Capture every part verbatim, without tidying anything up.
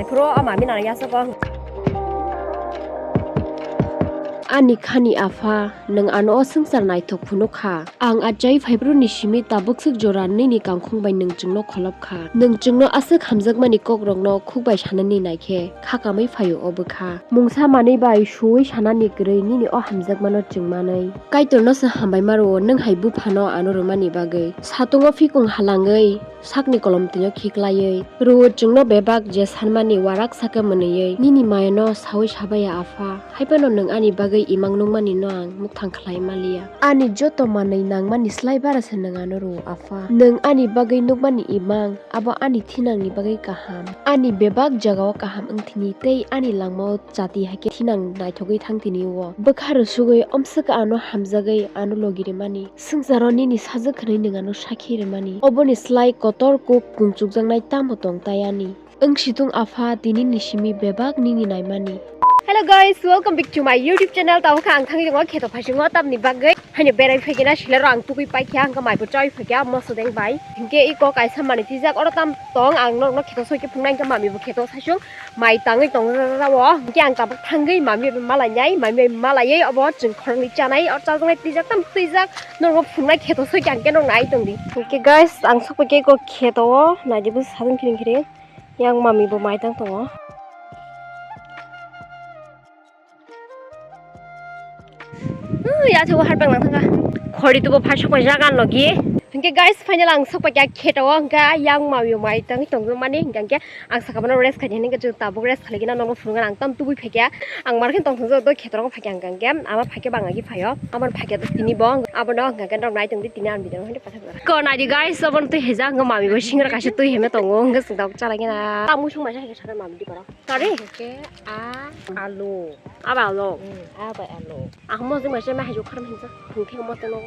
Bro, ama mina ya soko. Ani khani apha, nwng ano o swngchar naithok phunukha. Ang achai phaibroni simi tabuk swk jora nini kangkhung bai nwng chwngno kholop kha. Nwng chwngno aswk hamjakmani kokrokno khuk bai sanani naikhe kha kamwi phaio o bwkha. Mungsa manwi bai suwi sanani kwrwi nini o hamjakmano chwng manwi. Kaitorno se hambai ma rwo nwng hai buphano ano rwmani bagwi. Satungo phikung halangwi sakni kolom twino khiklaiwi rwo chwngno bebak je sanmani warak saka mwnwiwi nini mayano sawi sabaya apha. Haiphano nwng ani bagwi imang nukmani no ang mukthang khlai maliya. Ani joto manwi nangmani slai bara se nwng ano rwo apha. Nwng ani bagwi nukmani imang abo ani thinangni bagwi kaham. Ani bebak jagao kaham wngthini tei ani langmao chati haikhe thinang naithogwi thangthini o. Bwkha rwsugwi omswk ano hamjagwi ano logi rwmani. Swngcharo nini sajwk hwnwi nwng ano sakhi rwmani. Oboni slai kotor kuk kungchukjaknai tamo tong tai ani. Wng situng apha tini ni simi bebak nini naimani. Hello guys, welcome back to my YouTube channel. Tamo kha ang thangwi tongo kheto phaisingo tamni bagwi. Haino berai phaikhe na silaro ang tugui paikha, hwnkhe maibo chai phaikha, moso deng bai. Hinkhe iko kaisa manwi twijak oro tam tong ang norokno kheto soikhe phunuknai, hwnkhe mamibo kheto saisung mai tangwi tongo. Hinkhe ang tabuk thangwi mami bai malainai, mami bai malaiwi obo chwng khoroknwi chanai, oro chajaknai twijak tam twijak norokno phunuknai kheto soikhe ang khe norokno ai tongdi. Hinkhe guys, ang sokphaikhe iko kheto o naidi bwsa sadung khiring khiring. Yang mami bo mai tang tongo. Uh, ya se wahar bang lang thangka. Khori tu bo phai sok pai jaga logi. Hinkhe guys, final ang sok pai kya kheto o hinkhe yang mami bo mai tang tong mani hinkhe ang saka bono rest khai hinkhe chwng tabuk rest khalai gina nogo phunukna ang tam tubui phai kya. Ang mar khe tong thang do kheto o phai kya ang khe ama phai khe bang agi phaio. Ama phai kya tini bo abo no hinkhe nok nai tong di tini ang video no. Ko naidi guys, obo twi heja hwnkhe mami bo singra kaisa twi hemya tongo, hwnkhe chwng tabuk chalai gana. Ta muisung maisa hai sara mami di koro. Tari? Hwnkhe a alu. Aba alu. Hmm, a bai alu. Ang mo jing maisa ma hai jok kharam hinsa. Hwnkhe mo teno.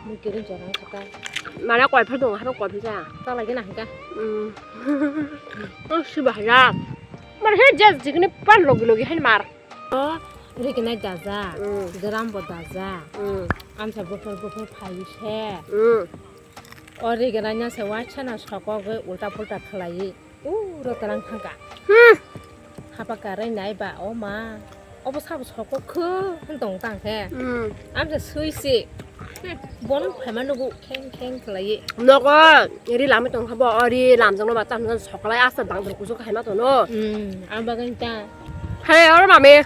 Mui kiring jorang saka. Mana koi phal dong, haro koi phal ja. Chalai gana hwnkhe. Hmm. Oh, si bahaya. Mar he jas jikni pan logi logi hai mar. O, rignai daja, Mm. Gram bo daja. Mm. Amsa buphur buphur phai se. Mm. O rignai no se waisa no sokogwi ulta pulta khlaiwi. Uro tarang thangka. Hmm. Hapa karai nai ba o ma. Obo sabo sokok kho hwn tong tang khe. Mm. Amsa sui se. Bono phaima nugo kheng kheng khlaiwi. Nogo ri lamwi tong kha bo, o ri lamjak no ba tam soklai asta bang kusuk khaima tono. Hmm, ang bagwi ta. Hey, oro mami.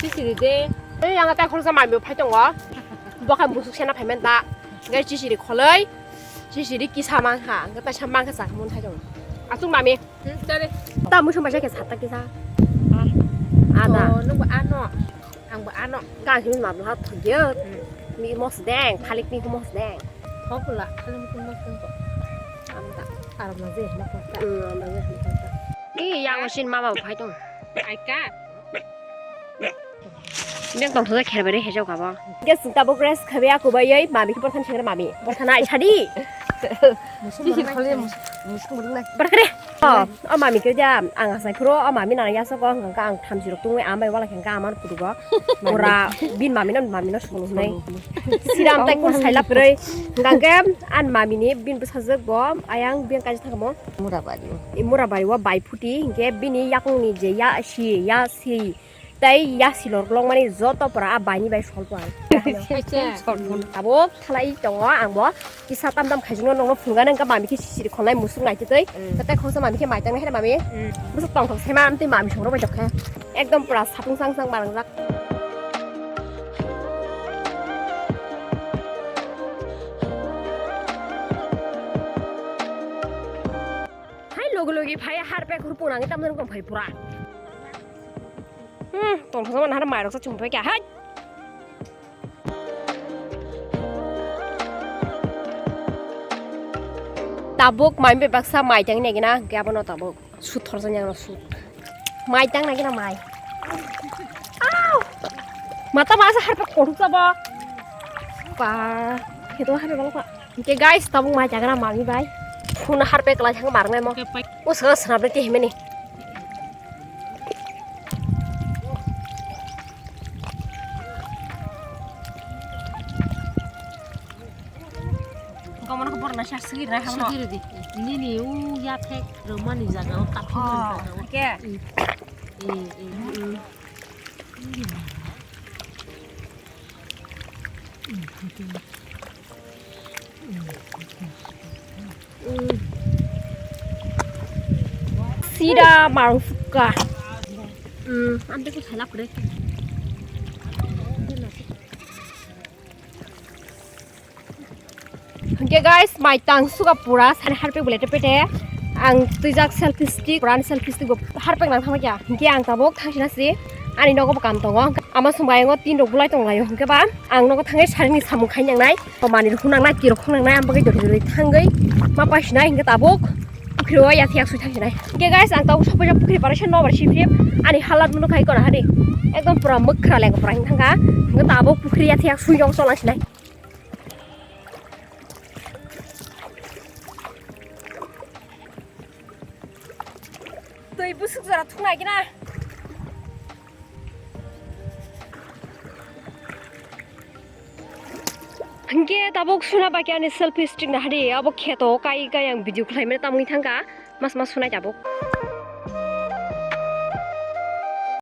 Sisiri de. Ei, ang ta khorsa mami phai tongo. Bo kha musuk sena phai men ta. Gai sisiri kholoi. Sisiri kisa mang kha. Gai ta sam mang kha sa mun thai tongo. Asuk mami. Hmm, chale. Ta musu ma jake sata kisa. Ah. Ada. Oh, nunggu ano. Ang bo ano. Ka hin ma bla thogyo. Hmm. Mi mos deng, thalik ni mos deng. Thok la, thalik ni mos deng ko. Amta. Aram na je, na ko ta. Hmm, amta je, na ko ta. Ni yang sin mama phai tong. Ai ka. Neng tong thok kher bare hejau ka ba. Ge sing ta bo rest khabe aku ba yai mami ki porthan sing mami. Porthan ai sadi. Musu khole musu musu. Barkare. Oh, oh mami ke ja ang asai phuro oh mami na ya so ko hwnkha ang thamchi rok tungwi ambai wala hwnkha amar kudugo. Pura bin mami no mami no solo hnai. Siram tai kun sailap rei. Hwnkha ke an mami ni bin bwsajwk bo ayang bin kaisa thangmo. Murabari. I murabari o bai phuti hwnkhe bini yakung ni je ya si ya si. Tei yasilor glongmani joto pora a baini bai solpo ang. Abo thalai tongo ang bo kisa tam tam khaijingno nongno phunukgana wngkha mami khe sisiri khonai musuk naitwi twi. Mm. Tei khoroksa mami khe mai tangnai hai mami. Mm. Bwswk tongthok sema amtwi mami songrok bai tongkha. Ekdom pura sapung sang sang barangjak. Hai logi logi phai harpek hurpung nangwi tamjani tong phai pura. Hmm, tongthokma nahar mairoksa chumphai kha, hai. Tabuk mai bai baksa mai tang nai gina, hwnkhe abono tabuk sut thorsa nyangno sut. Mai tang nai gina mai. Au! Mata masa harpa kothok sabo. Pa, kheto harpa balokha. Hwnkhe guys, tabuk mai chagra mami bai. Phone harpe kwlai thang marnai mo. Hwnkhe pai- O swnam swnam le tei himani. Hwnkhe mono borok naisik sigi rwna hamno. Sigi rwdi. Nini u yathek rwmani jaga o, kathumani jaga o. Hwnkhe? Mm. Eh, eh, mm. Sida marufka. Hmm, ante ko thalak re. Hwnkhe guys, mai tang suga pura sani harpek belai pete. Ang twijak selfie stick, pura selfie stick bo harpek nang thangma kya. Hwnkhe ang tabuk thangsina si ani nogo bo kam tongo. Ama sumbai ngo tin rok bulai tong laio. Hwnkhe ba ang nogo thangwi sarini samung khai nangnai. Tomani rok hunang nai, tirok hunang nai, ang bagwi dori dori thangwi ma paisinai hwnkhe tabuk. Pukhri o yathek sui thang sinai. Hwnkhe guys, ang tabuk sophaijak pukhri para se nobar sip sip ani halat mwnuk hai kona hari. Ekdom pura mwkhra leng pura hing thangkha. Hwnkhe tabuk pukhri yathek sui jok cholang sinai. Twi busuk jora thungnai gina. Hwnkhe tabuk suna baki ani selfie stick nahari, abo kheto kai kai ang video khlaimani tamungwi thangkha, mas mas sunai tabuk.